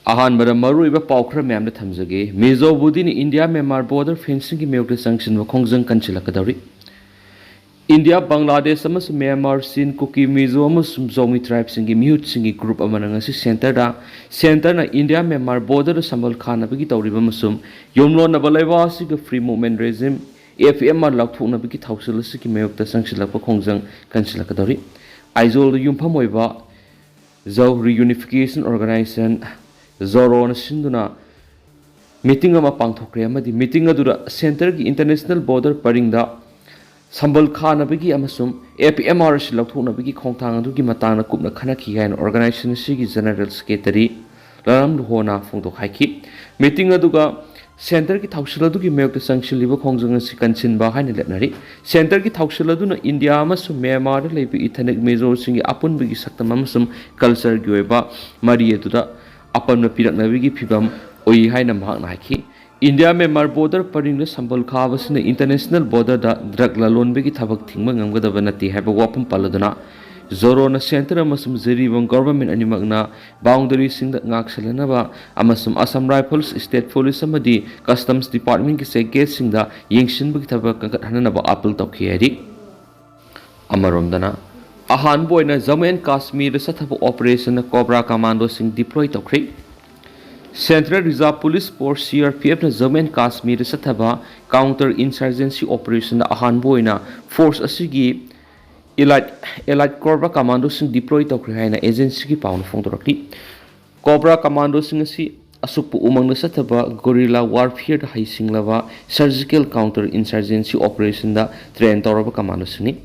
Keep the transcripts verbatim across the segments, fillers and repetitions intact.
ꯑꯍꯥꯟꯕꯗ ꯃꯔꯨꯑꯣꯏꯕ ꯄꯥꯎ ꯈꯔ ꯃꯌꯥꯝꯗ ꯊꯝꯖꯒꯦ꯫ ꯃꯤꯖꯣꯕꯨꯗꯤꯅ ꯏꯟꯗꯤꯌꯥ ꯃ꯭ꯌꯥꯟꯃꯥꯔ ꯕꯣꯔꯗꯔ ꯐꯦꯟꯁꯤꯡꯒꯤ ꯃꯥꯌꯣꯛꯇ ꯆꯪꯁꯤꯟꯕ ꯈꯣꯡꯖꯪ ꯀꯟꯁꯤꯜꯂꯛꯀꯗꯧꯔꯤ꯫ ꯏꯟꯗꯤꯌꯥ, ꯕꯪꯒ꯭ꯂꯥꯗꯦꯁ ꯑꯃꯁꯨꯡ ꯃ꯭ꯌꯥꯟꯃꯥꯔ, ꯆꯤꯟ, ꯀꯨꯀꯤ, ꯃꯤꯖꯣ ꯑꯃꯁꯨꯡ ꯖꯣꯃꯤ ꯇ꯭ꯔꯥꯏꯕꯁꯤꯡꯒꯤ ꯃꯤꯍꯨꯠꯁꯤꯡꯒꯤ ꯒ꯭ꯔꯨꯞ ꯑꯃꯅ ꯉꯁꯤ ꯁꯦꯟꯇꯔꯗ, ꯁꯦꯟꯇꯔꯅ ꯏꯟꯗꯤꯌꯥ ꯃ꯭ꯌꯥꯟꯃꯥꯔ ꯕꯣꯔꯗꯔꯗ ꯁꯝꯕꯜ ꯈꯥꯅꯕꯒꯤ ꯇꯧꯔꯤꯕ ꯑꯃꯁꯨꯡ ꯌꯨꯝꯂꯣꯟꯅꯕ ꯂꯩꯕꯥꯛ ꯑꯁꯤꯒ free movement regime, F M R, ꯂꯧꯊꯣꯛꯅꯕꯒꯤ ꯊꯧꯁꯤꯜ ꯑꯁꯤꯒꯤ ꯃꯥꯌꯣꯛꯇ ꯆꯪꯁꯤꯜꯂꯛꯄ ꯈꯣꯡꯖꯪ ꯀꯟꯁꯤꯜꯂꯛꯀꯗꯧꯔꯤ꯫ ꯑꯥꯏꯖꯣꯜꯗ ꯌꯨꯝꯐꯝ ꯑꯣꯏꯕ ꯖꯧ ꯔꯤꯌꯨꯅꯤꯐꯤꯀꯦꯁꯟ ꯑꯣꯔꯒꯅꯥꯏꯖꯦꯁꯟ, ꯖꯣꯔꯣꯅ ꯁꯤꯟꯗꯨꯅ ꯃꯤꯇꯤꯡ ꯑꯃ ꯄꯥꯡꯊꯣꯛꯈ꯭ꯔꯦ ꯑꯃꯗꯤ ꯃꯤꯇꯤꯡ ꯑꯗꯨꯗ ꯁꯦꯟꯇꯔꯒꯤ ꯏꯟꯇꯔꯅꯦꯁꯅꯦꯜ ꯕꯣꯔꯗꯔ ꯄꯔꯤꯡꯗ ꯁꯝꯕꯜ ꯈꯥꯅꯕꯒꯤ ꯑꯃꯁꯨꯡ ꯑꯦꯐ ꯑꯦꯝ ꯑꯥꯔ ꯑꯁꯤ ꯂꯧꯊꯣꯛꯅꯕꯒꯤ ꯈꯣꯡꯊꯥꯡ ꯑꯗꯨꯒꯤ ꯃꯇꯥꯡꯗ ꯀꯨꯞꯅ ꯈꯟꯅꯈꯤ ꯍꯥꯏꯅ ꯑꯣꯔꯒꯅꯥꯏꯖꯦꯁꯟ ꯑꯁꯤꯒꯤ ꯖꯦꯅꯔꯦꯜ ꯁꯦꯀ꯭ꯔꯦꯇꯔꯤ ꯂꯥꯂꯝ ꯂꯨꯍꯣꯅ ꯐꯣꯡꯗꯣꯛ ꯍꯥꯏꯈꯤ꯫ ꯃꯤꯇꯤꯡ ꯑꯗꯨꯒ ꯁꯦꯟꯇꯔꯒꯤ ꯊꯧꯁꯤꯜ ꯑꯗꯨꯒꯤ ꯃꯥꯌꯣꯛꯇ ꯆꯪꯁꯤꯜꯂꯤꯕ ꯈꯣꯡꯖꯪ ꯑꯁꯤ ꯀꯟꯁꯤꯟꯕ ꯍꯥꯏꯅ ꯂꯦꯞꯅꯔꯤ꯫ ꯁꯦꯟꯇꯔꯒꯤ ꯊꯧꯁꯤꯜ ꯑꯗꯨꯅ ꯏꯟꯗꯤꯌꯥ ꯑꯃꯁꯨꯡ ꯃ꯭ꯌꯥꯟꯃꯥꯔꯗ ꯂꯩꯕ ꯏꯊꯅꯤꯛ ꯃꯤꯖꯣꯁꯤꯡꯒꯤ ꯑꯄꯨꯟꯕꯒꯤ ꯁꯛꯇꯝ ꯑꯃꯁꯨꯡ ꯀꯜꯆꯔꯒꯤ ꯑꯣꯏꯕ ꯃꯔꯤ ꯑꯗꯨꯗ ꯑꯄꯟꯕ ꯄꯤꯔꯛꯅꯕꯒꯤ ꯐꯤꯚꯝ ꯑꯣꯏ ꯍꯥꯏꯅ ꯃꯍꯥꯛꯅ ꯍꯥꯏꯈꯤ꯫ ꯏꯟꯗꯤꯌꯥ ꯃ꯭ꯌꯥꯟꯃꯥꯔ ꯕꯣꯔꯗꯔ ꯄꯔꯤꯡꯗ ꯁꯝꯕꯜ ꯈꯥꯕꯁꯤꯅ ꯏꯟꯇꯔꯅꯦꯁꯅꯦꯜ ꯕꯣꯔꯗꯔꯗ ꯗ꯭ꯔꯒ ꯂꯂꯣꯟꯕꯒꯤ ꯊꯕꯛ ꯊꯤꯡꯕ ꯉꯝꯒꯗꯕ ꯅꯠꯇꯦ ꯍꯥꯏꯕ ꯋꯥꯐꯝ ꯄꯜꯂꯗꯨꯅ, ꯖꯣꯔꯣꯅ ꯁꯦꯟꯇꯔ ꯑꯃꯁꯨꯡ ꯖꯤꯔꯤꯕꯥꯝ ꯒꯣꯚꯔꯟꯃꯦꯟꯠ ꯑꯅꯤꯃꯛꯅ ꯕꯥꯎꯟꯗꯔꯤꯁꯤꯡꯗ ꯉꯥꯛꯁꯦꯜꯅꯅꯕ ꯑꯃꯁꯨꯡ ꯑꯁꯥꯝ ꯔꯥꯏꯐꯜꯁ, ꯁ꯭ꯇꯦꯠ ꯄꯨꯂꯤꯁ ꯑꯃꯗꯤ ꯀꯁꯇꯝꯁ ꯗꯤꯄꯥꯔꯠꯃꯦꯟꯠꯀꯤ ꯆꯦꯛ ꯒꯦꯠꯁꯤꯡꯗ ꯌꯦꯡꯁꯤꯟꯕꯒꯤ ꯊꯕꯛ ꯀꯟꯈꯠꯍꯟꯅꯅꯕ ꯑꯥꯄꯤꯜ ꯇꯧꯈꯤ ꯍꯥꯏꯔꯤ꯫ ꯑꯃꯔꯣꯝꯗꯅ, ꯑꯍꯥꯟꯕ ꯑꯣꯏꯅ ꯖꯝꯃꯨ ꯑꯦꯟ ꯀꯥꯁꯃꯤꯔꯗ ꯆꯠꯊꯕ ꯑꯣꯄꯔꯦꯁꯟꯗ ꯀꯣꯕ꯭ꯔꯥ ꯀꯃꯥꯟꯗꯣꯁꯤꯡ ꯗꯤꯄ꯭ꯂꯣꯏ ꯇꯧꯈ꯭ꯔꯦ꯫ Central reserve police force, C R P ꯑꯦꯐꯅ ꯖꯝꯃꯨ ꯑꯦꯟ ꯀꯥꯁꯃꯤꯔꯗ ꯆꯠꯊꯕ ꯀꯥꯎꯟꯇꯔ ꯏꯟꯁꯔꯖꯦꯟꯁꯤ ꯑꯣꯄꯔꯦꯁꯟꯗ ꯑꯍꯥꯟꯕ ꯑꯣꯏꯅ ꯐꯣꯔꯁ ꯑꯁꯤꯒꯤ ꯏꯂꯥꯏꯠ, ꯑꯦꯂꯥꯏꯠ ꯀꯣꯕ꯭ꯔꯥ ꯀꯃꯥꯟꯗꯣꯁꯤꯡ ꯗꯤꯄ꯭ꯂꯣꯏ ꯇꯧꯈ꯭ꯔꯦ ꯍꯥꯏꯅ ꯑꯦꯖꯦꯟꯁꯤꯒꯤ ꯄꯥꯎꯅ ꯐꯣꯡꯗꯣꯔꯛꯂꯤ꯫ ꯀꯣꯕ꯭ꯔꯥ ꯀꯃꯥꯟꯗꯣꯁꯤꯡ ꯑꯁꯤ ꯑꯁꯨꯛꯄ ꯎꯃꯪꯗ ꯆꯠꯊꯕ ꯒꯣꯔꯤꯂꯥ ꯋꯥꯔꯐꯤꯌꯔꯗ ꯍꯩꯁꯤꯡꯂꯕ ꯁꯔꯖꯤꯀꯦꯜ ꯀꯥꯎꯟꯇꯔ ꯏꯟꯁꯔꯖꯦꯟꯁꯤ ꯑꯣꯄꯔꯦꯁꯟꯗ ꯇ꯭ꯔꯦꯟ ꯇꯧꯔꯕ ꯀꯃꯥꯟꯗꯣꯁꯤꯡꯅꯤ꯫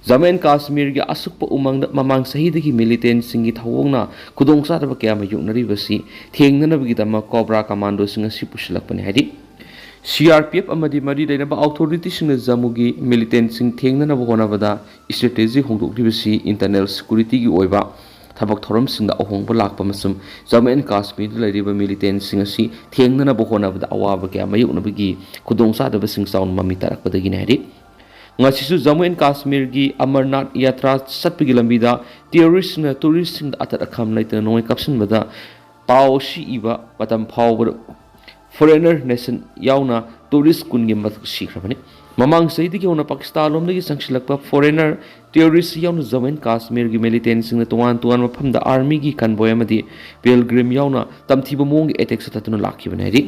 ꯖꯝꯃꯨ ꯑꯦꯟ ꯀꯥꯁꯃꯤꯔꯒꯤ ꯑꯁꯨꯛꯄ ꯎꯃꯪꯗ ꯃꯃꯥꯡ ꯆꯍꯤꯗꯒꯤ ꯃꯤꯂꯤꯇꯦꯟꯠꯁꯤꯡꯒꯤ ꯊꯧꯑꯣꯡꯅ ꯈꯨꯗꯣꯡꯆꯥꯗꯕ ꯀꯌꯥ ꯃꯥꯌꯣꯛꯅꯔꯤꯕꯁꯤ ꯊꯦꯡꯅꯅꯕꯒꯤꯗꯃꯛ ꯀꯣꯕ꯭ꯔꯥ ꯀꯃꯥꯟꯗꯣꯁꯤꯡ ꯑꯁꯤ ꯄꯨꯁꯤꯜꯂꯛꯄꯅꯤ ꯍꯥꯏꯔꯤ꯫ ꯁꯤ ꯑꯥꯔ ꯄꯤ ꯑꯦꯐ ꯑꯃꯗꯤ ꯃꯔꯤ ꯂꯩꯅꯕ ꯑꯣꯊꯣꯔꯤꯇꯤꯁꯤꯡꯅ ꯖꯝꯃꯨꯒꯤ ꯃꯤꯂꯤꯇꯦꯟꯠꯁꯤꯡ ꯊꯦꯡꯅꯅꯕ ꯍꯣꯠꯅꯕꯗ ꯁ꯭ꯇ꯭ꯔꯦꯇꯦꯖꯤ ꯍꯣꯡꯗꯣꯛꯂꯤꯕꯁꯤ ꯏꯟꯇꯔꯅꯦꯜ ꯁꯦꯀ꯭ꯌꯨꯔꯤꯇꯤꯒꯤ ꯑꯣꯏꯕ ꯊꯕꯛ ꯊꯧꯔꯝꯁꯤꯡꯗ ꯑꯍꯣꯡꯕ ꯂꯥꯛꯄ ꯑꯃꯁꯨꯡ ꯖꯝꯃꯨ ꯑꯦꯟ ꯀꯥꯁꯃꯤꯔꯗ ꯂꯩꯔꯤꯕ ꯃꯤꯂꯤꯇꯦꯟꯠꯁꯤꯡ ꯑꯁꯤ ꯊꯦꯡꯅꯅꯕ ꯍꯣꯠꯅꯕꯗ ꯑꯋꯥꯕ ꯀꯌꯥ ꯃꯥꯌꯣꯛꯅꯕꯒꯤ ꯈꯨꯗꯣꯡꯆꯥꯗꯕꯁꯤꯡ ꯆꯥꯎꯅ ꯃꯃꯤ ꯇꯥꯔꯛꯄꯗꯒꯤꯅꯤ ꯍꯥꯏꯔꯤ꯫ ꯉꯁꯤꯁꯨ ꯖꯝꯃꯨ ꯑꯦꯟ ꯀꯥꯁꯃꯤꯔꯒꯤ ꯑꯃꯔꯅꯥꯊ ꯌꯥꯇ꯭ꯔꯥ ꯆꯠꯄꯒꯤ ꯂꯝꯕꯤꯗ ꯇꯦꯔꯣꯔꯤꯁ꯭ꯠꯁꯤꯡꯅ ꯇꯨꯔꯤꯁ꯭ꯠꯁꯤꯡꯗ ꯑꯇꯠ ꯑꯈꯝ ꯂꯩꯇꯅ ꯅꯣꯡꯃꯩ ꯀꯥꯞꯁꯤꯟꯕꯗ ꯄꯥꯎ ꯑꯁꯤ ꯏꯕ ꯃꯇꯝ ꯐꯥꯎꯕꯗ foreigner nation ꯌꯥꯎꯅ tourist ꯀꯨꯟꯒꯤ ꯃꯊꯛ ꯁꯤꯈ꯭ꯔꯕꯅꯤ꯫ ꯃꯃꯥꯡ ꯆꯍꯤꯗꯒꯤ ꯍꯧꯅ ꯄꯥꯀꯤꯁꯇꯥꯟ ꯂꯣꯝꯗꯒꯤ ꯆꯪꯁꯤꯜꯂꯛꯄ foreigner terrorist ꯌꯥꯎꯅ ꯖꯝꯃꯨ ꯑꯦꯟ ꯀꯥꯁꯃꯤꯔꯒꯤ militantꯁꯤꯡꯅ ꯇꯣꯉꯥꯟ ꯇꯣꯉꯥꯟꯕ ꯃꯐꯝꯗ armyꯒꯤ convoy ꯑꯃꯗꯤ pilgrim ꯌꯥꯎꯅ ꯇꯝꯊꯤꯕ ꯃꯑꯣꯡꯒꯤ attack ꯆꯠꯊꯗꯨꯅ ꯂꯥꯛꯈꯤꯕꯅꯤ ꯍꯥꯏꯔꯤ꯫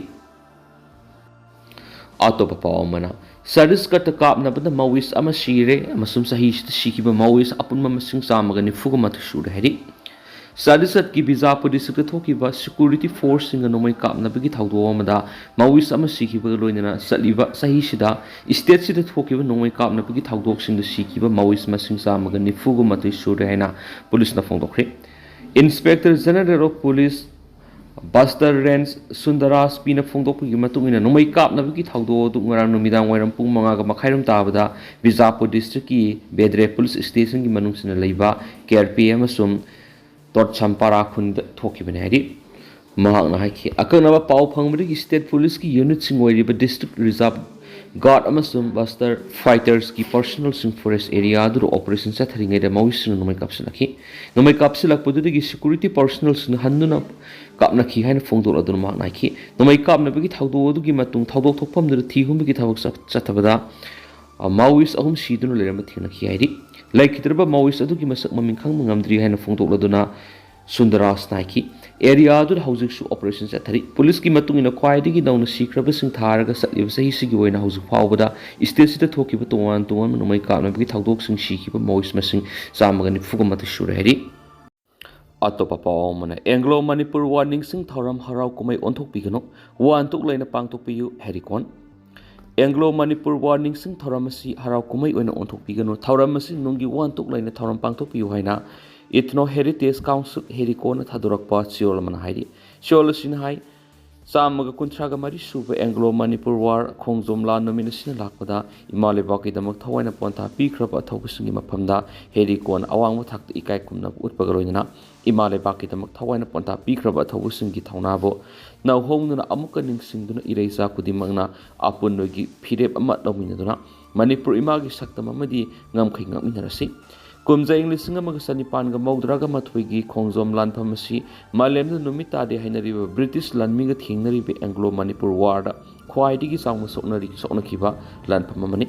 ꯑꯇꯣꯞꯄ ꯄꯥꯎ ꯑꯃꯅ, ꯆꯇꯤꯁꯒꯔꯗ ꯀꯥꯞꯅꯕꯗ Maoist ꯑꯃ ꯁꯤꯔꯦ ꯑꯃꯁꯨꯡ ꯆꯍꯤꯁꯤꯗ ꯁꯤꯈꯤꯕ Maoist ꯑꯄꯨꯟꯕ ꯃꯁꯤꯡ ꯆꯥꯝꯃꯒ ꯅꯤꯐꯨꯒ ꯃꯥꯊꯣꯏ ꯁꯨꯔꯦ ꯍꯥꯏꯔꯤ꯫ ꯆꯇꯤꯁꯒꯔꯗꯀꯤ ꯕꯤꯖꯥꯄꯨꯔ districtꯇ ꯊꯣꯛꯈꯤꯕ security forceꯁꯤꯡꯒ ꯅꯣꯡꯃꯩ ꯀꯥꯞꯅꯕꯒꯤ ꯊꯧꯗꯣꯛ ꯑꯃꯗ Maoist ꯑꯃ ꯁꯤꯈꯤꯕꯒ ꯂꯣꯏꯅꯅ ꯆꯠꯂꯤꯕ ꯆꯍꯤꯁꯤꯗ stateꯁꯤꯗ ꯊꯣꯛꯈꯤꯕ ꯅꯣꯡꯃꯩ ꯀꯥꯞꯅꯕꯒꯤ ꯊꯧꯗꯣꯛꯁꯤꯡꯗ ꯁꯤꯈꯤꯕ Maoist ꯃꯁꯤꯡ ꯆꯥꯝꯃꯒ ꯅꯤꯐꯨꯒ ꯃꯥꯊꯣꯏ ꯁꯨꯔꯦ ꯍꯥꯏꯅ ꯄꯨꯂꯤꯁꯅ ꯐꯣꯡꯗꯣꯛꯈ꯭ꯔꯦ꯫ Inspector General of Police Bastar range Sundarraj ꯄꯤꯅ ꯐꯣꯡꯗꯣꯛꯄꯒꯤ ꯃꯇꯨꯡ ꯏꯟꯅ, ꯅꯣꯡꯃꯩ ꯀꯥꯞꯅꯕꯒꯤ ꯊꯧꯗꯣꯛ ꯑꯗꯨ ꯉꯔꯥꯡ ꯅꯨꯃꯤꯗꯥꯡ ꯋꯥꯏꯔꯝ ꯄꯨꯡ ꯃꯉꯥꯒ ꯃꯈꯥꯏꯔꯣꯝ ꯇꯥꯕꯗ ꯕꯤꯖꯥꯄꯨꯔ districtꯀꯤ ꯕꯦꯗ꯭ꯔꯦ police stationꯒꯤ ꯃꯅꯨꯡ ꯆꯟꯅ ꯂꯩꯕ ꯀꯦ ꯑꯥꯔ ꯄꯤ ꯑꯃꯁꯨꯡ ꯇꯣꯠꯁꯝꯄꯥꯔꯥ ꯈꯨꯟꯗ ꯊꯣꯛꯈꯤꯕꯅꯤ ꯍꯥꯏꯔꯤ꯫ ꯃꯍꯥꯛꯅ ꯍꯥꯏꯈꯤ, ꯑꯀꯛꯅꯕ ꯄꯥꯎ ꯐꯪꯕꯗꯒꯤ state policeꯀꯤ unitꯁꯤꯡ ꯑꯣꯏꯔꯤꯕ district reserve guard ꯑꯃꯁꯨꯡ ꯕꯁꯇꯔ fighterꯁꯀꯤ personnelꯁꯤꯡ forest area ꯑꯗꯨꯗ operation ꯆꯠꯊꯔꯤꯉꯩꯗ Maoistꯁꯤꯡꯅ ꯅꯣꯡꯃꯩ ꯀꯥꯞꯁꯤꯜꯂꯛꯈꯤ꯫ ꯅꯣꯡꯃꯩ ꯀꯥꯞꯁꯤꯜꯂꯛꯄꯗꯨꯗꯒꯤ security personnelꯁꯤꯡꯅ ꯍꯟꯗꯨꯅ ꯀꯥꯞꯅꯈꯤ ꯍꯥꯏꯅ ꯐꯣꯡꯗꯣꯛꯂꯗꯨꯅ ꯃꯍꯥꯛꯅ ꯍꯥꯏꯈꯤ, ꯅꯣꯡꯃꯩ ꯀꯥꯞꯅꯕꯒꯤ ꯊꯧꯗꯣꯛ ꯑꯗꯨꯒꯤ ꯃꯇꯨꯡ ꯊꯧꯗꯣꯛ ꯊꯣꯛꯐꯝꯗꯨꯗ ꯊꯤ ꯍꯨꯝꯕꯒꯤ ꯊꯕꯛ ꯆꯠ-, ꯆꯠꯊꯕꯗ, ꯑ, Maoist ꯑꯍꯨꯝ ꯁꯤꯗꯨꯅ ꯂꯩꯔꯝꯕ ꯊꯦꯡꯅꯈꯤ ꯍꯥꯏꯔꯤ꯫ ꯂꯩꯈꯤꯗ꯭ꯔꯕ Maoist ꯑꯗꯨꯒꯤ ꯃꯁꯛ ꯃꯃꯤꯡ ꯈꯪꯕ ꯉꯝꯗ꯭ꯔꯤ ꯍꯥꯏꯅ ꯐꯣꯡꯗꯣꯛꯂꯗꯨꯅ ꯁꯨꯟꯗꯔꯥꯁꯅ ꯍꯥꯏꯈꯤ, area ꯑꯗꯨꯗ ꯍꯧꯖꯤꯛꯁꯨ operation ꯆꯠꯊꯔꯤ꯫ ꯄꯨꯂꯤꯁꯀꯤ ꯃꯇꯨꯡ ꯏꯟꯅ, ꯈ꯭ꯋꯥꯏꯗꯒꯤ ꯅꯧꯅ ꯁꯤꯈ꯭ꯔꯕꯁꯤꯡ ꯊꯥꯔꯒ ꯆꯠꯂꯤꯕ ꯆꯍꯤꯁꯤꯒꯤ ꯑꯣꯏꯅ ꯍꯧꯖꯤꯛ ꯐꯥꯎꯕꯗ stateꯁꯤꯗ ꯊꯣꯛꯈꯤꯕ ꯇꯣꯉꯥꯟ ꯇꯣꯉꯥꯟꯕ ꯅꯣꯡꯃꯩ ꯀꯥꯞꯅꯕꯒꯤ ꯊꯧꯗꯣꯛꯁꯤꯡ ꯁꯤꯈꯤꯕ Maoist ꯃꯁꯤꯡ ꯆꯥꯝꯃꯒ ꯅꯤꯐꯨꯒ ꯃꯥꯊꯣꯏ ꯁꯨꯔꯦ ꯍꯥꯏꯔꯤ꯫ ꯑꯇꯣꯞꯄ ꯄꯥꯎ ꯑꯃꯅ, Anglo Manipur War ꯅꯤꯡꯁꯤꯡ ꯊꯧꯔꯝ ꯍꯔꯥꯎ ꯀꯨꯝꯍꯩ ꯑꯣꯟꯊꯣꯛꯄꯤꯒꯅꯨ, ꯋꯥ ꯍꯟꯊꯣꯛ ꯂꯩꯅ ꯄꯥꯡꯊꯣꯛꯄꯤꯌꯨ, ꯍꯦꯔꯤ ꯀꯣꯟ꯫ Anglo Manipur War ꯅꯤꯡꯁꯤꯡ ꯊꯧꯔꯝ ꯑꯁꯤ ꯍꯔꯥꯎ ꯀꯨꯝꯍꯩ ꯑꯣꯏꯅ ꯑꯣꯟꯊꯣꯛꯄꯤꯒꯅꯨ, ꯊꯧꯔꯝ ꯑꯁꯤ ꯅꯨꯡꯒꯤ ꯋꯥ ꯍꯟꯊꯣꯛ ꯂꯩꯅ ꯊꯧꯔꯝ ꯄꯥꯡꯊꯣꯛꯄꯤꯌꯨ ꯍꯥꯏꯅ Ethno Heritage Council, ꯍꯦꯔꯤ ꯀꯣꯟꯅ ꯊꯥꯗꯣꯔꯛꯄ ꯆꯦꯔꯣꯜ ꯑꯃꯅ ꯍꯥꯏꯔꯤ꯫ ꯆꯦꯔꯣꯜ ꯑꯁꯤꯅ ꯍꯥꯏ, ꯆꯥꯝꯃꯒ ꯀꯨꯟꯊ꯭ꯔꯥꯒ ꯃꯔꯤ ꯁꯨꯕ Anglo Manipur War ꯈꯣꯡꯖꯣꯝ ꯂꯥꯟ ꯅꯨꯃꯤꯠ ꯑꯁꯤꯅ ꯂꯥꯛꯄꯗ ꯏꯃꯥ ꯂꯩꯕꯥꯛꯀꯤꯗꯃꯛ ꯊꯋꯥꯏꯅ ꯄꯣꯟꯊꯥ ꯄꯤꯈ꯭ꯔꯕ ꯑꯊꯧꯕꯁꯤꯡꯒꯤ ꯃꯐꯝꯗ ꯍꯦꯔꯤ ꯀꯣꯟ ꯑꯋꯥꯡꯕ ꯊꯥꯛꯇ ꯏꯀꯥꯏ ꯈꯨꯝꯅꯕ ꯎꯠꯄꯒ ꯂꯣꯏꯅꯅ ꯏꯃꯥ ꯂꯩꯕꯥꯛꯀꯤꯗꯃꯛ ꯊꯋꯥꯏꯅ ꯄꯣꯟꯊꯥ ꯄꯤꯈ꯭ꯔꯕ ꯑꯊꯧꯕꯁꯤꯡꯒꯤ ꯊꯧꯅꯥꯕꯨ ꯅꯧꯍꯧꯅꯅ ꯑꯃꯨꯛꯀ ꯅꯤꯡꯁꯤꯡꯗꯨꯅ ꯏꯔꯩꯆꯥ ꯈꯨꯗꯤꯡꯃꯛꯅ ꯑꯄꯨꯟꯕꯒꯤ ꯐꯤꯔꯦꯞ ꯑꯃ ꯂꯧꯃꯤꯟꯅꯗꯨꯅ ꯃꯅꯤꯄꯨꯔ ꯏꯃꯥꯒꯤ ꯁꯛꯇꯝ ꯑꯃꯗꯤ ꯉꯝꯈꯩ ꯉꯥꯛꯃꯤꯟꯅꯔꯁꯤ꯫ ꯀꯨꯝꯖꯥ ꯏꯪ ꯂꯤꯁꯤꯡ ꯑꯃꯒ ꯆꯅꯤꯄꯥꯟꯒ ꯃꯧꯗ꯭ꯔꯥꯒ ꯃꯥꯊꯣꯏꯒꯤ ꯈꯣꯡꯖꯣꯝ ꯂꯥꯟꯐꯝ ꯑꯁꯤ ꯃꯥꯂꯦꯝꯗ ꯅꯨꯃꯤꯠ ꯇꯥꯗꯦ ꯍꯥꯏꯅꯔꯤꯕ ꯕ꯭ꯔꯤꯇꯤꯁ ꯂꯥꯟꯃꯤꯒ ꯊꯦꯡꯅꯔꯤꯕ ꯑꯦꯡꯒ꯭ꯂꯣ ꯃꯅꯤꯄꯨꯔ ꯋꯥꯔꯗ ꯈ꯭ꯋꯥꯏꯗꯒꯤ ꯆꯥꯎꯅ ꯁꯣꯛꯅꯔꯤ ꯁꯣꯛꯅꯈꯤꯕ ꯂꯥꯟꯐꯝ ꯑꯃꯅꯤ꯫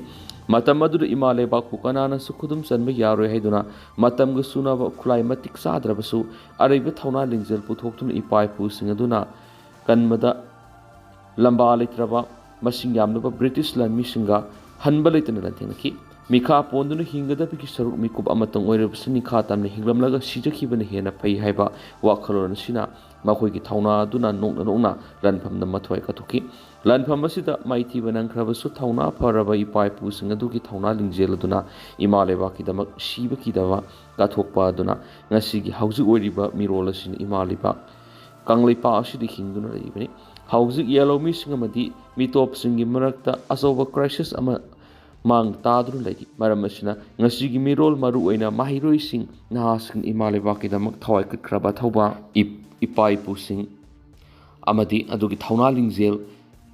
ꯃꯇꯝ ꯑꯗꯨꯗ ꯏꯃꯥ ꯂꯩꯕꯥꯛꯄꯨ ꯀꯅꯥꯅꯁꯨ ꯈꯨꯗꯨꯝ ꯆꯟꯕ ꯌꯥꯔꯣꯏ ꯍꯥꯏꯗꯨꯅ ꯃꯇꯝꯒ ꯆꯨꯅꯕ ꯈꯨꯠꯂꯥꯏ ꯃꯇꯤꯛ ꯆꯥꯗ꯭ꯔꯕꯁꯨ ꯑꯔꯩꯕ ꯊꯧꯅꯥ ꯂꯤꯡꯖꯦꯜ ꯄꯨꯊꯣꯛꯇꯨꯅ ꯏꯄꯥ ꯏꯄꯨꯁꯤꯡ ꯑꯗꯨꯅ ꯀꯟꯕꯗ ꯂꯝꯕꯥ ꯂꯩꯇ꯭ꯔꯕ ꯃꯁꯤꯡ ꯌꯥꯝꯂꯕ ꯕ꯭ꯔꯤꯇꯤꯁ ꯂꯥꯟꯃꯤꯁꯤꯡꯒ ꯍꯟꯕ ꯂꯩꯇꯅ ꯂꯥꯟꯊꯦꯡꯅꯈꯤ꯫ ꯃꯤꯈꯥ ꯄꯣꯟꯗꯨꯅ ꯍꯤꯡꯒꯗꯕꯒꯤ ꯁꯔꯨꯛ ꯃꯤꯀꯨꯞ ꯑꯃꯇꯪ ꯑꯣꯏꯔꯕꯁꯨ ꯅꯤꯡꯈꯥ ꯇꯝꯅ ꯍꯤꯡꯂꯝꯂꯒ ꯁꯤꯖꯈꯤꯕꯅ ꯍꯦꯟꯅ ꯐꯩ ꯍꯥꯏꯕ ꯋꯥꯈꯜꯂꯣꯟ ꯑꯁꯤꯅ ꯃꯈꯣꯏꯒꯤ ꯊꯧꯅꯥ ꯑꯗꯨꯅ ꯅꯣꯛꯅ ꯅꯣꯛꯅ ꯂꯥꯟꯐꯝꯗ ꯃꯊ꯭ꯋꯥꯏ ꯀꯠꯊꯣꯛꯈꯤ꯫ ꯂꯥꯟꯐꯝ ꯑꯁꯤꯗ ꯃꯥꯏꯊꯤꯕ ꯅꯪꯈ꯭ꯔꯕꯁꯨ ꯊꯧꯅꯥ ꯐꯔꯕ ꯏꯄꯥ ꯏꯄꯨꯁꯤꯡ ꯑꯗꯨꯒꯤ ꯊꯧꯅꯥ ꯂꯤꯡꯖꯦꯜ ꯑꯗꯨꯅ ꯏꯃꯥ ꯂꯩꯕꯥꯛꯀꯤꯗꯃꯛ ꯁꯤꯕ ꯀꯤꯗꯕ ꯀꯠꯊꯣꯛꯄ ꯑꯗꯨꯅ ꯉꯁꯤꯒꯤ ꯍꯧꯖꯤꯛ ꯑꯣꯏꯔꯤꯕ ꯃꯤꯔꯣꯜ ꯑꯁꯤꯅ ꯏꯃꯥ ꯂꯩꯕꯥꯛ ꯀꯪꯂꯩꯄꯥꯛ ꯑꯁꯤꯗ ꯍꯤꯡꯗꯨꯅ ꯂꯩꯔꯤꯕꯅꯤ꯫ ꯍꯧꯖꯤꯛ ꯌꯦꯜꯍꯧꯃꯤꯁꯤꯡ ꯑꯃꯗꯤ ꯃꯤꯇꯣꯞꯁꯤꯡꯒꯤ ꯃꯔꯛꯇ ꯑꯆꯧꯕ ꯀ꯭ꯔꯥꯏꯁꯤꯁ ꯑꯃ ꯃꯥꯡ ꯇꯥꯗꯨꯅ ꯂꯩꯔꯤ꯫ ꯃꯔꯝ ꯑꯁꯤꯅ ꯉꯁꯤꯒꯤ ꯃꯤꯔꯣꯜ, ꯃꯔꯨꯑꯣꯏꯅ ꯃꯍꯩꯔꯣꯏꯁꯤꯡ, ꯅꯍꯥꯁꯤꯡ ꯏꯃꯥ ꯂꯩꯕꯥꯛꯀꯤꯗꯃꯛ ꯊꯋꯥꯏ ꯀꯠꯈ꯭ꯔꯕ ꯑꯊꯧꯕ ꯏꯞ-, ꯏꯄꯥ ꯏꯄꯨꯁꯤꯡ ꯑꯃꯗꯤ ꯑꯗꯨꯒꯤ ꯊꯧꯅꯥ ꯂꯤꯡꯖꯦꯜ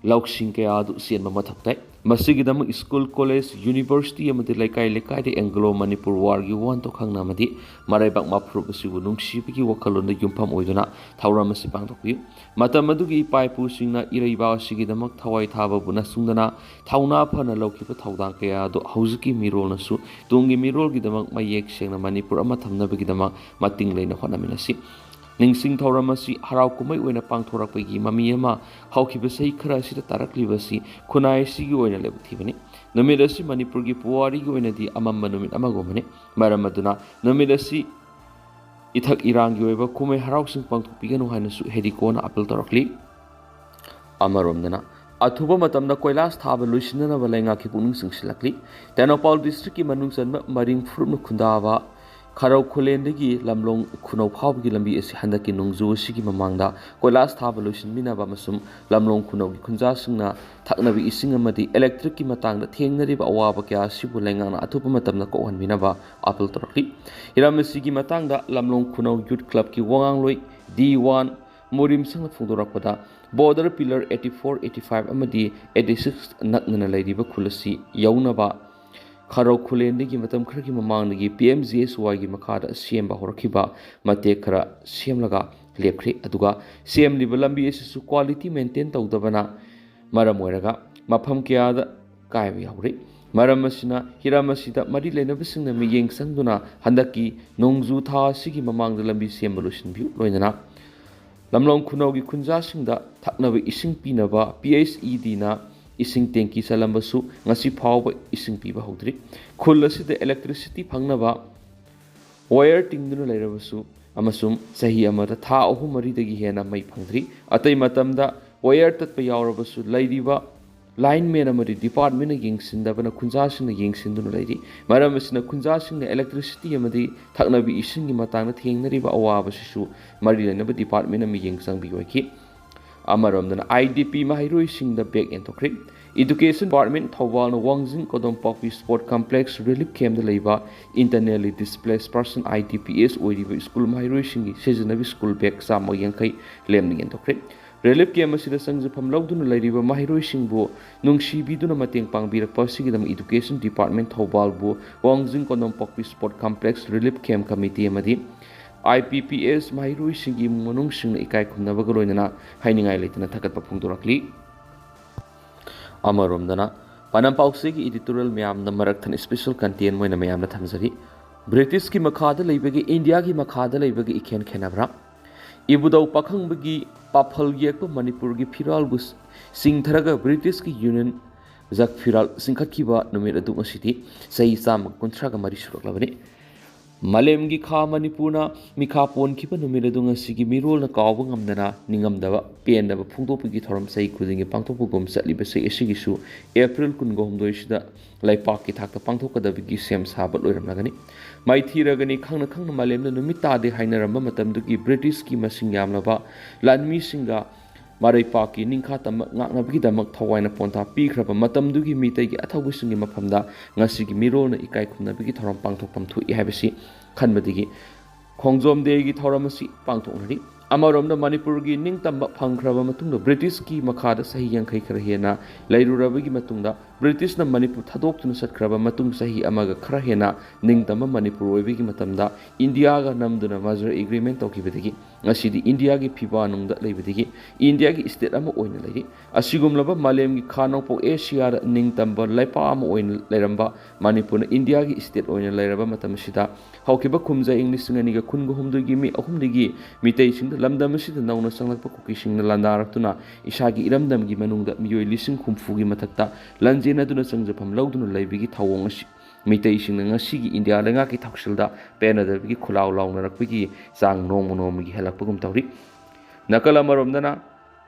ꯂꯧꯁꯤꯡ ꯀꯌꯥ ꯑꯗꯨ ꯆꯦꯟꯕ ꯃꯊꯧ ꯇꯥꯏ꯫ ꯃꯁꯤꯒꯤꯗꯃꯛ ꯁ꯭ꯀꯨꯜ, ꯀꯣꯂꯦꯖ, ꯌꯨꯅꯤꯚꯔꯁꯤꯇꯤ ꯑꯃꯗꯤ ꯂꯩꯀꯥꯏ ꯂꯩꯀꯥꯏꯗ ꯑꯦꯡꯒ꯭ꯂꯣ ꯃꯅꯤꯄꯨꯔ ꯋꯥꯔꯒꯤ ꯋꯥꯍꯟꯊꯣꯛ ꯈꯪꯅ ꯑꯃꯗꯤ ꯃꯔꯩꯕꯥꯛ ꯃꯥꯐꯨꯔꯨꯞ ꯑꯁꯤꯕꯨ ꯅꯨꯡꯁꯤꯕꯒꯤ ꯋꯥꯈꯜꯂꯣꯟꯗ ꯌꯨꯝꯐꯝ ꯑꯣꯏꯗꯨꯅ ꯊꯧꯔꯝ ꯑꯁꯤ ꯄꯥꯡꯊꯣꯛꯄꯤꯌꯨ꯫ ꯃꯇꯝ ꯑꯗꯨꯒꯤ ꯏꯄꯥ ꯏꯄꯨꯁꯤꯡꯅ ꯏꯔꯩꯕꯥꯛ ꯑꯁꯤꯒꯤꯗꯃꯛ ꯊꯋꯥꯏ ꯊꯥꯕꯕꯨ ꯅꯁꯨꯡꯗꯅ ꯊꯧꯅꯥ ꯐꯅ ꯂꯧꯈꯤꯕ ꯊꯧꯗꯥꯡ ꯀꯌꯥ ꯑꯗꯨ ꯍꯧꯖꯤꯛꯀꯤ ꯃꯤꯔꯣꯜꯅꯁꯨ ꯇꯨꯡꯒꯤ ꯃꯤꯔꯣꯜꯒꯤꯗꯃꯛ ꯃꯌꯦꯛ ꯁꯦꯡꯅ ꯃꯅꯤꯄꯨꯔ ꯑꯃ ꯊꯝꯅꯕꯒꯤꯗꯃꯛ ꯃꯇꯤꯡ ꯂꯩꯅ ꯍꯣꯠꯅꯃꯤꯟꯅꯁꯤ꯫ ꯅꯤꯡꯁꯤꯡ ꯊꯧꯔꯝ ꯑꯁꯤ ꯍꯔꯥꯎ ꯀꯨꯝꯍꯩ ꯑꯣꯏꯅ ꯄꯥꯡꯊꯣꯔꯛꯄꯒꯤ ꯃꯃꯤ ꯑꯃ ꯍꯧꯈꯤꯕ ꯆꯍꯤ ꯈꯔ ꯑꯁꯤꯗ ꯇꯥꯔꯛꯂꯤꯕ ꯑꯁꯤ ꯈꯨꯟꯅꯥꯏ ꯑꯁꯤꯒꯤ ꯑꯣꯏꯅ ꯂꯥꯏꯕꯛ ꯊꯤꯕꯅꯤ꯫ ꯅꯨꯃꯤꯠ ꯑꯁꯤ ꯃꯅꯤꯄꯨꯔꯒꯤ ꯄꯨꯋꯥꯔꯤꯒꯤ ꯑꯣꯏꯅꯗꯤ ꯑꯃꯝꯕ ꯅꯨꯃꯤꯠ ꯑꯃꯒꯨꯝꯕꯅꯤ꯫ ꯃꯔꯝ ꯑꯗꯨꯅ ꯅꯨꯃꯤꯠ ꯑꯁꯤ ꯏꯊꯛ ꯏꯔꯥꯡꯒꯤ ꯑꯣꯏꯕ ꯀꯨꯝꯍꯩ ꯍꯔꯥꯎꯁꯤꯡ ꯄꯥꯡꯊꯣꯛꯄꯤꯒꯅꯨ ꯍꯥꯏꯅꯁꯨ ꯍꯦꯔꯤꯀꯣꯅ ꯑꯥꯄꯤꯜ ꯇꯧꯔꯛꯂꯤ꯫ ꯑꯃꯔꯣꯝꯗꯅ ꯑꯊꯨꯕ ꯃꯇꯝꯗ ꯀꯣꯏꯂꯥꯁ ꯊꯥꯕ ꯂꯣꯏꯁꯤꯟꯅꯅꯕ ꯂꯩꯉꯥꯛꯀꯤ ꯄꯨꯛꯅꯤꯡ ꯆꯤꯡꯁꯤꯜꯂꯛꯂꯤ꯫ ꯇꯦꯡꯅꯧꯄꯥꯜ ꯗꯤꯁꯇ꯭ꯔꯤꯛꯀꯤ ꯃꯅꯨꯡ ꯆꯟꯕ ꯃꯔꯤꯡ ꯐꯨꯔꯨꯞꯅ ꯈꯨꯟꯗꯥꯕ ꯈꯔꯧ ꯈꯨꯂꯦꯟꯗꯒꯤ ꯂꯝꯂꯣꯡ ꯈꯨꯅꯧ ꯐꯥꯎꯕꯒꯤ ꯂꯝꯕꯤ ꯑꯁꯤ ꯍꯟꯗꯛꯀꯤ ꯅꯣꯡꯖꯨ ꯑꯁꯤꯒꯤ ꯃꯃꯥꯡꯗ ꯀꯣꯏꯂꯥꯁ ꯊꯥꯕ ꯂꯣꯏꯁꯤꯟꯕꯤꯅꯕ ꯑꯃꯁꯨꯡ ꯂꯝꯂꯣꯡ ꯈꯨꯅꯧꯒꯤ ꯈꯨꯟꯖꯥꯁꯤꯡꯅ ꯊꯛꯅꯕ ꯏꯁꯤꯡ ꯑꯃꯗꯤ ꯏꯂꯦꯛꯇ꯭ꯔꯤꯛꯀꯤ ꯃꯇꯥꯡꯗ ꯊꯦꯡꯅꯔꯤꯕ ꯑꯋꯥꯕ ꯀꯌꯥ ꯑꯁꯤꯕꯨ ꯂꯩꯉꯥꯛꯅ ꯑꯊꯨꯕ ꯃꯇꯝꯗ ꯀꯣꯛꯍꯟꯕꯤꯅꯕ ꯑꯥꯄꯤꯜ ꯇꯧꯔꯛꯂꯤ꯫ ꯍꯤꯔꯝ ꯑꯁꯤꯒꯤ ꯃꯇꯥꯡꯗ ꯂꯝꯂꯣꯡ ꯈꯨꯅꯧ ꯌꯨꯠ ꯀ꯭ꯂꯕꯀꯤ ꯋꯥꯉꯥꯡꯂꯣꯏ ꯗꯤ ꯋꯥꯟ ꯃꯣꯔꯤꯝꯁꯪꯅ ꯐꯣꯡꯗꯣꯔꯛꯄꯗ, border pillar eighty four, eighty five ꯑꯃꯗꯤ eighty six ꯅꯛꯅꯅ ꯂꯩꯔꯤꯕ ꯈꯨꯜ ꯑꯁꯤ ꯌꯧꯅꯕ ꯈꯥꯔꯧ ꯈꯨꯂꯦꯟꯗꯒꯤ ꯃꯇꯝ ꯈꯔꯒꯤ ꯃꯃꯥꯡꯗꯒꯤ ꯄꯤ ꯑꯦꯝ ꯖꯤ ꯑꯦꯁ ꯋꯥꯏꯒꯤ ꯃꯈꯥꯗ ꯁꯦꯝꯕ ꯍꯧꯔꯛꯈꯤꯕ ꯃꯇꯦꯛ ꯈꯔ ꯁꯦꯝꯂꯒ ꯂꯦꯞꯈ꯭ꯔꯦ꯫ ꯑꯗꯨꯒ ꯁꯦꯝꯂꯤꯕ ꯂꯝꯕꯤ ꯑꯁꯤꯁꯨ ꯀ꯭ꯋꯥꯂꯤꯇꯤ ꯃꯦꯟꯇꯦꯟ ꯇꯧꯗꯕꯅ ꯃꯔꯝ ꯑꯣꯏꯔꯒ ꯃꯐꯝ ꯀꯌꯥꯗ ꯀꯥꯏꯕ ꯌꯥꯎꯔꯤ꯫ ꯃꯔꯝ ꯑꯁꯤꯅ ꯍꯤꯔꯝ ꯑꯁꯤꯗ ꯃꯔꯤ ꯂꯩꯅꯕꯁꯤꯡꯅ ꯃꯤꯠꯌꯦꯡ ꯆꯪꯗꯨꯅ ꯍꯟꯗꯛꯀꯤ ꯅꯣꯡꯖꯨ ꯊꯥ ꯑꯁꯤꯒꯤ ꯃꯃꯥꯡꯗ ꯂꯝꯕꯤ ꯁꯦꯝꯕ ꯂꯣꯏꯁꯤꯟꯕꯤꯌꯨ꯫ ꯂꯣꯏꯅꯅ ꯂꯝꯂꯣꯡ ꯈꯨꯅꯧꯒꯤ ꯈꯨꯟꯖꯥꯁꯤꯡꯗ ꯊꯛꯅꯕ ꯏꯁꯤꯡ ꯄꯤꯅꯕ ꯄꯤ ꯑꯩꯆ ꯏ ꯗꯤꯅ ꯏꯁꯤꯡ ꯇꯦꯡꯀꯤ ꯆꯜꯂꯝꯕꯁꯨ ꯉꯁꯤ ꯐꯥꯎꯕ ꯏꯁꯤꯡ ꯄꯤꯕ ꯍꯧꯗ꯭ꯔꯤ꯫ ꯈꯨꯜ ꯑꯁꯤꯗ electricity ꯐꯪꯅꯕ wire ꯇꯤꯡꯗꯨꯅ ꯂꯩꯔꯕꯁꯨ ꯑꯃꯁꯨꯡ ꯆꯍꯤ ꯑꯃꯗ ꯊꯥ ꯑꯍꯨꯝ ꯃꯔꯤꯗꯒꯤ ꯍꯦꯟꯅ ꯃꯩ ꯐꯪꯗ꯭ꯔꯤ꯫ ꯑꯇꯩ ꯃꯇꯝꯗ wire ꯇꯠꯄ ꯌꯥꯎꯔꯕꯁꯨ ꯂꯩꯔꯤꯕ lineman ꯑꯃꯗꯤ departmentꯅ ꯌꯦꯡꯁꯤꯟꯗꯕꯅ ꯈꯨꯟꯖꯥꯁꯤꯡꯅ ꯌꯦꯡꯁꯤꯟꯗꯨꯅ ꯂꯩꯔꯤ꯫ ꯃꯔꯝ ꯑꯁꯤꯅ ꯈꯨꯟꯖꯥꯁꯤꯡꯅ electricity ꯑꯃꯗꯤ ꯊꯛꯅꯕ ꯏꯁꯤꯡꯒꯤ ꯃꯇꯥꯡꯗ ꯊꯦꯡꯅꯔꯤꯕ ꯑꯋꯥꯕꯁꯤꯁꯨ ꯃꯔꯤ ꯂꯩꯅꯕ departmentꯅ ꯃꯤꯠꯌꯦꯡ ꯆꯪꯕꯤꯌꯨ ꯍꯥꯏꯈꯤ꯫ ꯑꯃꯔꯣꯝꯗꯅ ꯑꯥꯏ ꯗꯤ ꯄꯤ ꯃꯍꯩꯔꯣꯏꯁꯤꯡꯗ bag ꯌꯦꯟꯊꯣꯛꯈ꯭ꯔꯦ꯫ Education Department ꯊꯧꯕꯥꯜꯅ ꯋꯥꯡꯖꯤꯡ ꯀꯣꯗꯣꯝꯄꯥꯛꯄꯤ Sport Complex relief campꯇ ꯂꯩꯕ internally displaced person, I D Ps, ꯑꯣꯏꯔꯤꯕ ꯁ꯭ꯀꯨꯜ ꯃꯍꯩꯔꯣꯏꯁꯤꯡꯒꯤ ꯁꯤꯖꯤꯟꯅꯕ ꯁ꯭ꯀꯨꯜ bag ꯆꯥꯝꯃ ꯌꯥꯡꯈꯩ ꯂꯦꯝꯅ ꯌꯦꯟꯊꯣꯛꯈ꯭ꯔꯦ꯫ Relief camp ꯑꯁꯤꯗ ꯆꯪꯖꯐꯝ ꯂꯧꯗꯨꯅ ꯂꯩꯔꯤꯕ ꯃꯍꯩꯔꯣꯏꯁꯤꯡꯕꯨ ꯅꯨꯡꯁꯤꯕꯤꯗꯨꯅ ꯃꯇꯦꯡ ꯄꯥꯡꯕꯤꯔꯛꯄ ꯑꯁꯤꯒꯤꯗꯃꯛ Education Department ꯊꯧꯕꯥꯜꯕꯨ ꯋꯥꯡꯖꯤꯡ ꯀꯣꯗꯣꯝꯄꯥꯛꯄꯤ Sport Complex relief camp committee ꯑꯃꯗꯤ I P P S ꯃꯍꯩꯔꯣꯏꯁꯤꯡꯒꯤ ꯏꯃꯨꯡ ꯃꯅꯨꯡꯁꯤꯡꯅ ꯏꯀꯥꯏ ꯈꯨꯝꯅꯕꯒ ꯂꯣꯏꯅꯅ ꯍꯥꯏꯅꯤꯡꯉꯥꯏ ꯂꯩꯇꯅ ꯊꯥꯒꯠꯄ ꯐꯣꯡꯗꯣꯔꯛꯂꯤ꯫ ꯑꯃꯔꯣꯝꯗꯅ ꯄꯥꯅꯝ ꯄꯥꯎꯆꯦꯒꯤ editorial ꯃꯌꯥꯝꯅ ꯃꯔꯛ ꯊꯠꯅ special content ꯑꯣꯏꯅ ꯃꯌꯥꯝꯗ ꯊꯝꯖꯔꯤ꯫ ꯕ꯭ꯔꯤꯇꯤꯁꯀꯤ ꯃꯈꯥꯗ ꯂꯩꯕꯒꯤ ꯏꯟꯗꯤꯌꯥꯒꯤ ꯃꯈꯥꯗ ꯂꯩꯕꯒꯤ ꯏꯈꯦꯟ ꯈꯦꯟꯅꯕ꯭ꯔꯥ? ꯏꯕꯨꯙꯧ ꯄꯥꯈꯪꯕꯒꯤ ꯄꯥꯐꯜ ꯌꯦꯛꯄ ꯃꯅꯤꯄꯨꯔꯒꯤ ꯐꯤꯔꯥꯜꯕꯨ ꯆꯤꯡꯊꯔꯒ ꯕ꯭ꯔꯤꯇꯤꯁꯀꯤ ꯌꯨꯅꯤꯌꯟ ꯖꯒ ꯐꯤꯔꯥꯜ ꯆꯤꯡꯈꯠꯈꯤꯕ ꯅꯨꯃꯤꯠ ꯑꯗꯨ ꯉꯁꯤꯗꯤ ꯆꯍꯤ ꯆꯥꯝꯃꯒ ꯀꯨꯟꯊ꯭ꯔꯥꯒ ꯃꯔꯤ ꯁꯨꯔꯛꯂꯕꯅꯤ꯫ ꯃꯥꯂꯦꯝꯒꯤ ꯈꯥ ꯃꯅꯤꯄꯨꯔꯅ ꯃꯤꯈꯥ ꯄꯣꯟꯈꯤꯕ ꯅꯨꯃꯤꯠ ꯑꯗꯨ ꯉꯁꯤꯒꯤ ꯃꯤꯔꯣꯜꯅ ꯀꯥꯎꯕ ꯉꯝꯗꯅ ꯅꯤꯡꯉꯝꯗꯕ ꯄꯦꯟꯗꯕ ꯐꯣꯡꯗꯣꯛꯄꯒꯤ ꯊꯧꯔꯝ ꯆꯍꯤ ꯈꯨꯗꯤꯡꯒꯤ ꯄꯥꯡꯊꯣꯛꯄꯒꯨꯝ ꯆꯠꯂꯤꯕ ꯆꯍꯤ ꯑꯁꯤꯒꯤꯁꯨ ꯑꯦꯄ꯭ꯔꯤꯜ ꯀꯨꯟꯒ ꯍꯨꯝꯗꯣꯏꯁꯤꯗ ꯂꯩꯄꯥꯛꯀꯤ ꯊꯥꯛꯇ ꯄꯥꯡꯊꯣꯛꯀꯗꯕꯒꯤ ꯁꯦꯝ ꯁꯥꯕ ꯂꯣꯏꯔꯝꯂꯒꯅꯤ꯫ ꯃꯥꯏꯊꯤꯔꯒꯅꯤ ꯈꯪꯅ ꯈꯪꯅ ꯃꯥꯂꯦꯝꯅ ꯅꯨꯃꯤꯠ ꯇꯥꯗꯦ ꯍꯥꯏꯅꯔꯝꯕ ꯃꯇꯝꯗꯨꯒꯤ ꯕ꯭ꯔꯤꯇꯤꯁꯀꯤ ꯃꯁꯤꯡ ꯌꯥꯝꯂꯕ ꯂꯥꯟꯃꯤꯁꯤꯡꯒ ꯃꯔꯩꯄꯥꯛꯀꯤ ꯅꯤꯡꯈꯥ ꯇꯝꯕ ꯉꯥꯛꯅꯕꯒꯤꯗꯃꯛ ꯊꯋꯥꯏꯅ ꯄꯣꯟꯊꯥ ꯄꯤꯈ꯭ꯔꯕ ꯃꯇꯝꯗꯨꯒꯤ ꯃꯤꯇꯩꯒꯤ ꯑꯊꯧꯕꯁꯤꯡꯒꯤ ꯃꯐꯝꯗ ꯉꯁꯤꯒꯤ ꯃꯤꯔꯣꯜꯅ ꯏꯀꯥꯏ ꯈꯨꯝꯅꯕꯒꯤ ꯊꯧꯔꯝ ꯄꯥꯡꯊꯣꯛꯐꯝ ꯊꯣꯛꯏ ꯍꯥꯏꯕꯁꯤ ꯈꯟꯕꯗꯒꯤ ꯈꯣꯡꯖꯣꯝ ꯗꯦꯒꯤ ꯊꯧꯔꯝ ꯑꯁꯤ ꯄꯥꯡꯊꯣꯛꯅꯔꯤ꯫ ꯑꯃꯔꯣꯝꯗ ꯃꯅꯤꯄꯨꯔꯒꯤ ꯅꯤꯡꯇꯝꯕ ꯐꯪꯈ꯭ꯔꯕ ꯃꯇꯨꯡꯗ ꯕ꯭ꯔꯤꯇꯤꯁꯀꯤ ꯃꯈꯥꯗ ꯆꯍꯤ ꯌꯥꯡꯈꯩ ꯈꯔ ꯍꯦꯟꯅ ꯂꯩꯔꯨꯔꯕꯒꯤ ꯃꯇꯨꯡꯗ ꯕ꯭ꯔꯤꯇꯤꯁꯅ ꯃꯅꯤꯄꯨꯔ ꯊꯥꯗꯣꯛꯇꯨꯅ ꯆꯠꯈ꯭ꯔꯕ ꯃꯇꯨꯡ, ꯆꯍꯤ ꯑꯃꯒ ꯈꯔ ꯍꯦꯟꯅ ꯅꯤꯡꯇꯝꯕ ꯃꯅꯤꯄꯨꯔ ꯑꯣꯏꯕꯒꯤ ꯃꯇꯝꯗ ꯏꯟꯗꯤꯌꯥꯒ ꯅꯝꯗꯨꯅ merger agreement ꯇꯧꯈꯤꯕꯗꯒꯤ ꯉꯁꯤꯗꯤ ꯏꯟꯗꯤꯌꯥꯒꯤ ꯐꯤꯕꯥꯅꯨꯡꯗ ꯂꯩꯕꯗꯒꯤ ꯏꯟꯗꯤꯌꯥꯒꯤ state ꯑꯃ ꯑꯣꯏꯅ ꯂꯩꯔꯤ꯫ ꯑꯁꯤꯒꯨꯝꯂꯕ ꯃꯥꯂꯦꯝꯒꯤ ꯈꯥ ꯅꯣꯡꯄꯣꯛ ꯑꯦꯁꯤꯌꯥꯗ ꯅꯤꯡꯇꯝꯕ ꯂꯩꯄꯥꯛ ꯑꯃ ꯑꯣꯏꯅ ꯂꯩꯔꯝꯕ ꯃꯅꯤꯄꯨꯔꯅ ꯏꯟꯗꯤꯌꯥꯒꯤ state ꯑꯣꯏꯅ ꯂꯩꯔꯕ ꯃꯇꯝ ꯑꯁꯤꯗ, ꯍꯧꯈꯤꯕ ꯀꯨꯝꯖꯥ ꯏꯪ ꯂꯤꯁꯤꯡ ꯑꯅꯤꯒ ꯀꯨꯟꯒ ꯍꯨꯝꯗꯣꯏꯒꯤ ꯃꯦ ꯑꯍꯨꯝꯗꯒꯤ ꯃꯤꯇꯩꯁꯤꯡꯗ ꯂꯝꯗꯝ ꯑꯁꯤꯗ ꯅꯧꯅ ꯆꯪꯂꯛꯄ ꯀꯨꯀꯤꯁꯤꯡꯅ ꯂꯥꯟꯗꯥꯔꯛꯇꯨꯅ ꯏꯁꯥꯒꯤ ꯏꯔꯝꯗꯝꯒꯤ ꯃꯅꯨꯡꯗ ꯃꯤꯑꯣꯏ ꯂꯤꯁꯤꯡ ꯍꯨꯝꯐꯨꯒꯤ ꯃꯊꯛꯇ ꯂꯥꯟꯖꯦꯟꯅꯗꯨꯅ ꯆꯪꯖꯐꯝ ꯂꯧꯗꯨꯅ ꯂꯩꯕꯒꯤ ꯊꯧꯑꯣꯡ ꯑꯁꯤ ꯃꯤꯇꯩꯁꯤꯡꯅ ꯉꯁꯤꯒꯤ ꯏꯟꯗꯤꯌꯥ ꯂꯩꯉꯥꯛꯀꯤ ꯊꯧꯁꯤꯜꯗ ꯄꯦꯟꯅꯗꯕꯒꯤ ꯈꯨꯜꯂꯥꯎ ꯂꯥꯎꯅꯔꯛꯄꯒꯤ ꯆꯥꯡ ꯅꯣꯡꯃ ꯅꯣꯡꯃꯒꯤ ꯍꯦꯜꯂꯛꯄꯒꯨꯝ ꯇꯧꯔꯤ꯫ ꯅꯥꯀꯜ ꯑꯃꯔꯣꯝꯗꯅ,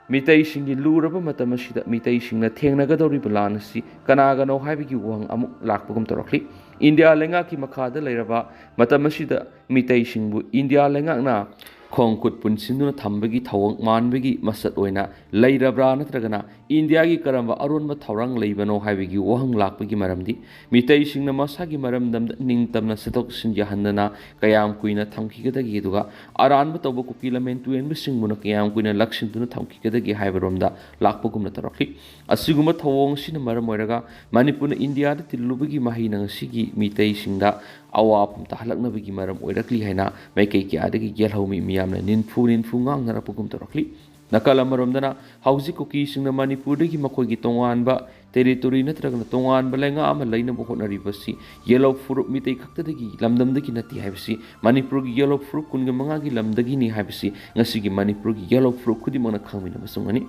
ꯃꯤꯇꯩꯁꯤꯡꯒꯤ ꯂꯨꯔꯕ ꯃꯇꯝ ꯑꯁꯤꯗ ꯃꯤꯇꯩꯁꯤꯡꯅ ꯊꯦꯡꯅꯒꯗꯧꯔꯤꯕ ꯂꯥꯟ ꯑꯁꯤ ꯀꯅꯥꯒꯅꯣ ꯍꯥꯏꯕꯒꯤ ꯋꯥꯍꯪ ꯑꯃꯨꯛ ꯂꯥꯛꯄꯒꯨꯝ ꯇꯧꯔꯛꯂꯤ꯫ ꯏꯟꯗꯤꯌꯥ ꯂꯩꯉꯥꯛꯀꯤ ꯃꯈꯥꯗ ꯂꯩꯔꯕ ꯃꯇꯝ ꯑꯁꯤꯗ ꯃꯤꯇꯩꯁꯤꯡꯕꯨ ꯏꯟꯗꯤꯌꯥ ꯂꯩꯉꯥꯛꯅ ꯈꯣꯡ ꯈꯨꯠ ꯄꯨꯟꯁꯤꯟꯗꯨꯅ ꯊꯝꯕꯒꯤ ꯊꯧꯑꯣꯡ ꯃꯥꯟꯕꯒꯤ ꯃꯁꯛ ꯑꯣꯏꯅ ꯂꯩꯔꯕ꯭ꯔꯥ, ꯅꯠꯇ꯭ꯔꯒꯅ ꯏꯟꯗꯤꯌꯥꯒꯤ ꯀꯔꯝꯕ ꯑꯔꯣꯟꯕ ꯊꯧꯔꯥꯡ ꯂꯩꯕꯅꯣ ꯍꯥꯏꯕꯒꯤ ꯋꯥꯍꯪ ꯂꯥꯛꯄꯒꯤ ꯃꯔꯝꯗꯤ, ꯃꯤꯇꯩꯁꯤꯡꯅ ꯃꯁꯥꯒꯤ ꯃꯔꯝꯗꯝꯗ ꯅꯤꯡꯇꯝꯅ ꯆꯠꯊꯣꯛ ꯆꯠꯁꯤꯟ ꯌꯥꯍꯟꯗꯅ ꯀꯌꯥꯝ ꯀꯨꯏꯅ ꯊꯝꯈꯤꯒꯗꯒꯦ, ꯑꯗꯨꯒ ꯑꯔꯥꯟꯕ ꯇꯧꯕ ꯀꯨꯀꯤ ꯂꯝꯍꯦꯟ ꯇꯨꯍꯦꯟꯕꯁꯤꯡꯕꯨꯅ ꯀꯌꯥꯝ ꯀꯨꯏꯅ ꯂꯥꯛꯁꯤꯟꯗꯨꯅ ꯊꯝꯈꯤꯒꯗꯒꯦ ꯍꯥꯏꯕꯔꯣꯝꯗ ꯂꯥꯛꯄꯒꯨꯝꯅ ꯇꯧꯔꯛꯂꯤ꯫ ꯑꯁꯤꯒꯨꯝꯕ ꯊꯧꯑꯣꯡ ꯑꯁꯤꯅ ꯃꯔꯝ ꯑꯣꯏꯔꯒ ꯃꯅꯤꯄꯨꯔꯅ ꯏꯟꯗꯤꯌꯥꯗ ꯇꯤꯜꯂꯨꯕꯒꯤ ꯃꯍꯩꯅ ꯉꯁꯤꯒꯤ ꯃꯤꯇꯩꯁꯤꯡꯗ ꯑꯋꯥꯐꯝ ꯇꯥꯍꯜꯂꯛꯅꯕꯒꯤ ꯃꯔꯝ ꯑꯣꯏꯔꯛꯂꯤ ꯍꯥꯏꯅ ꯃꯥꯏꯀꯩ ꯀꯌꯥꯗꯒꯤ ꯌꯦꯜꯍꯧꯃꯤ ꯃꯤꯌꯥꯝꯅ ꯅꯤꯟꯐꯨ ꯅꯤꯟꯐꯨ ꯉꯥꯡꯅꯔꯛꯄꯒꯨꯝ ꯇꯧꯔꯛꯂꯤ꯫ ꯅꯥꯀꯜ ꯑꯃꯔꯣꯝꯗꯅ, ꯍꯧꯖꯤꯛ ꯀꯨꯀꯤꯁꯤꯡꯅ ꯃꯅꯤꯄꯨꯔꯗꯒꯤ ꯃꯈꯣꯏꯒꯤ ꯇꯣꯉꯥꯟꯕ territory ꯅꯠꯇ꯭ꯔꯒꯅ ꯇꯣꯉꯥꯟꯕ ꯂꯩꯉꯥꯛ ꯑꯃ ꯂꯩꯅꯕ ꯍꯣꯠꯅꯔꯤꯕꯁꯤ ꯌꯦꯜꯍꯧ ꯐꯨꯔꯨꯞ ꯃꯤꯇꯩ ꯈꯛꯇꯗꯒꯤ ꯂꯝꯗꯝꯗꯒꯤ ꯅꯠꯇꯦ ꯍꯥꯏꯕꯁꯤ, ꯃꯅꯤꯄꯨꯔꯒꯤ ꯌꯦꯜꯍꯧ ꯐꯨꯔꯨꯞ ꯀꯨꯟꯒ ꯃꯉꯥꯒꯤ ꯂꯝꯗꯒꯤꯅꯤ ꯍꯥꯏꯕꯁꯤ ꯉꯁꯤꯒꯤ ꯃꯅꯤꯄꯨꯔꯒꯤ ꯌꯦꯜꯍꯧ ꯐꯨꯔꯨꯞ ꯈꯨꯗꯤꯡꯃꯛꯅ ꯈꯪꯃꯤꯟꯅꯕ ꯆꯨꯝꯒꯅꯤ꯫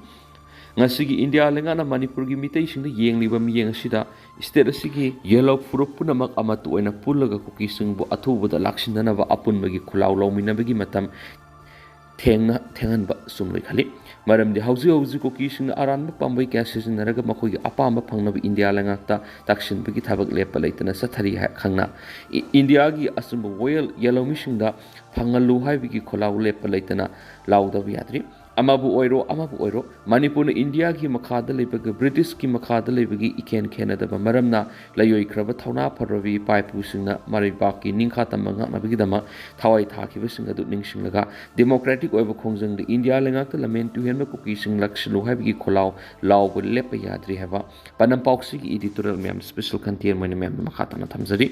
ꯉꯁꯤꯒꯤ ꯏꯟꯗꯤꯌꯥ ꯂꯩꯉꯥꯛꯅ ꯃꯅꯤꯄꯨꯔꯒꯤ ꯃꯤꯇꯩꯁꯤꯡꯗ ꯌꯦꯡꯂꯤꯕ ꯃꯤꯠꯌꯦꯡ ꯑꯁꯤꯗ state ꯑꯁꯤꯒꯤ ꯌꯦꯜꯍꯧ ꯐꯨꯔꯨꯞ ꯄꯨꯝꯅꯃꯛ ꯑꯃꯠꯇ ꯑꯣꯏꯅ ꯄꯨꯜꯂꯒ ꯀꯨꯀꯤꯁꯤꯡꯕꯨ ꯑꯊꯨꯕꯗ ꯂꯥꯛꯁꯤꯟꯅꯅꯕ ꯑꯄꯨꯟꯕꯒꯤ ꯈꯨꯜꯂꯥꯎ ꯂꯧꯃꯤꯟꯅꯕꯒꯤ ꯃꯇꯝ ꯊꯦꯡꯅ ꯊꯦꯡꯍꯟꯕ ꯆꯨꯝꯂꯣꯏ ꯈꯜꯂꯤ꯫ ꯃꯔꯝꯗꯤ ꯍꯧꯖꯤꯛ ꯍꯧꯖꯤꯛ ꯀꯨꯀꯤꯁꯤꯡꯅ ꯑꯔꯥꯟꯕ ꯄꯥꯝꯕꯩ ꯀꯌꯥ ꯁꯤꯖꯤꯟꯅꯔꯒ ꯃꯈꯣꯏꯒꯤ ꯑꯄꯥꯝꯕ ꯐꯪꯅꯕ ꯏꯟꯗꯤꯌꯥ ꯂꯩꯉꯥꯛꯇ ꯇꯛꯁꯤꯟꯕꯒꯤ ꯊꯕꯛ ꯂꯦꯞꯄ ꯂꯩꯇꯅ ꯆꯠꯊꯔꯤ ꯍꯥꯏ ꯈꯪꯅ, ꯏ-, ꯏꯟꯗꯤꯌꯥꯒꯤ ꯑꯆꯨꯝꯕ ꯋꯥꯌꯦꯜ ꯌꯦꯜꯍꯧꯃꯤꯁꯤꯡꯗ ꯐꯪꯍꯜꯂꯨ ꯍꯥꯏꯕꯒꯤ ꯈꯣꯜꯂꯥꯎ ꯂꯦꯞꯄ ꯂꯩꯇꯅ ꯂꯥꯎꯗꯕ ꯌꯥꯗ꯭ꯔꯤ꯫ ꯑꯃꯕꯨ ꯑꯣꯏꯔꯣ, ꯑꯃꯕꯨ ꯑꯣꯏꯔꯣ, ꯃꯅꯤꯄꯨꯔꯅ ꯏꯟꯗꯤꯌꯥꯒꯤ ꯃꯈꯥꯗ ꯂꯩꯕꯒ ꯕ꯭ꯔꯤꯇꯤꯁꯀꯤ ꯃꯈꯥꯗ ꯂꯩꯕꯒꯤ ꯏꯈꯦꯟ ꯈꯦꯟꯅꯗꯕ ꯃꯔꯝꯅ ꯂꯩꯑꯣꯏꯈ꯭ꯔꯕ ꯊꯧꯅꯥ ꯐꯔꯕꯤ ꯏꯄꯥ ꯏꯄꯨꯁꯤꯡꯅ ꯃꯔꯩꯕꯥꯛꯀꯤ ꯅꯤꯡꯈꯥ ꯇꯝꯕ ꯉꯥꯛꯅꯕꯒꯤꯗꯃꯛ ꯊꯋꯥꯏ ꯊꯥꯈꯤꯕꯁꯤꯡ ꯑꯗꯨ ꯅꯤꯡꯁꯤꯡꯂꯒ democratic ꯑꯣꯏꯕ ꯈꯣꯡꯖꯪꯗ ꯏꯟꯗꯤꯌꯥ ꯂꯩꯉꯥꯛꯇ ꯂꯝꯍꯦꯟ ꯇꯨꯍꯦꯟꯕ ꯀꯨꯀꯤꯁꯤꯡ ꯂꯥꯛꯁꯤꯜꯂꯨ ꯍꯥꯏꯕꯒꯤ ꯈꯣꯜꯂꯥꯎ ꯂꯥꯎꯕ ꯂꯦꯞꯄ ꯌꯥꯗ꯭ꯔꯤ ꯍꯥꯏꯕ ꯄꯅꯝ ꯄꯥꯎꯁꯤꯒꯤ editorial ꯃꯌꯥꯝ special content ꯑꯣꯏꯅ ꯃꯌꯥꯝꯗ ꯃꯈꯥ ꯇꯥꯅ ꯊꯝꯖꯔꯤ꯫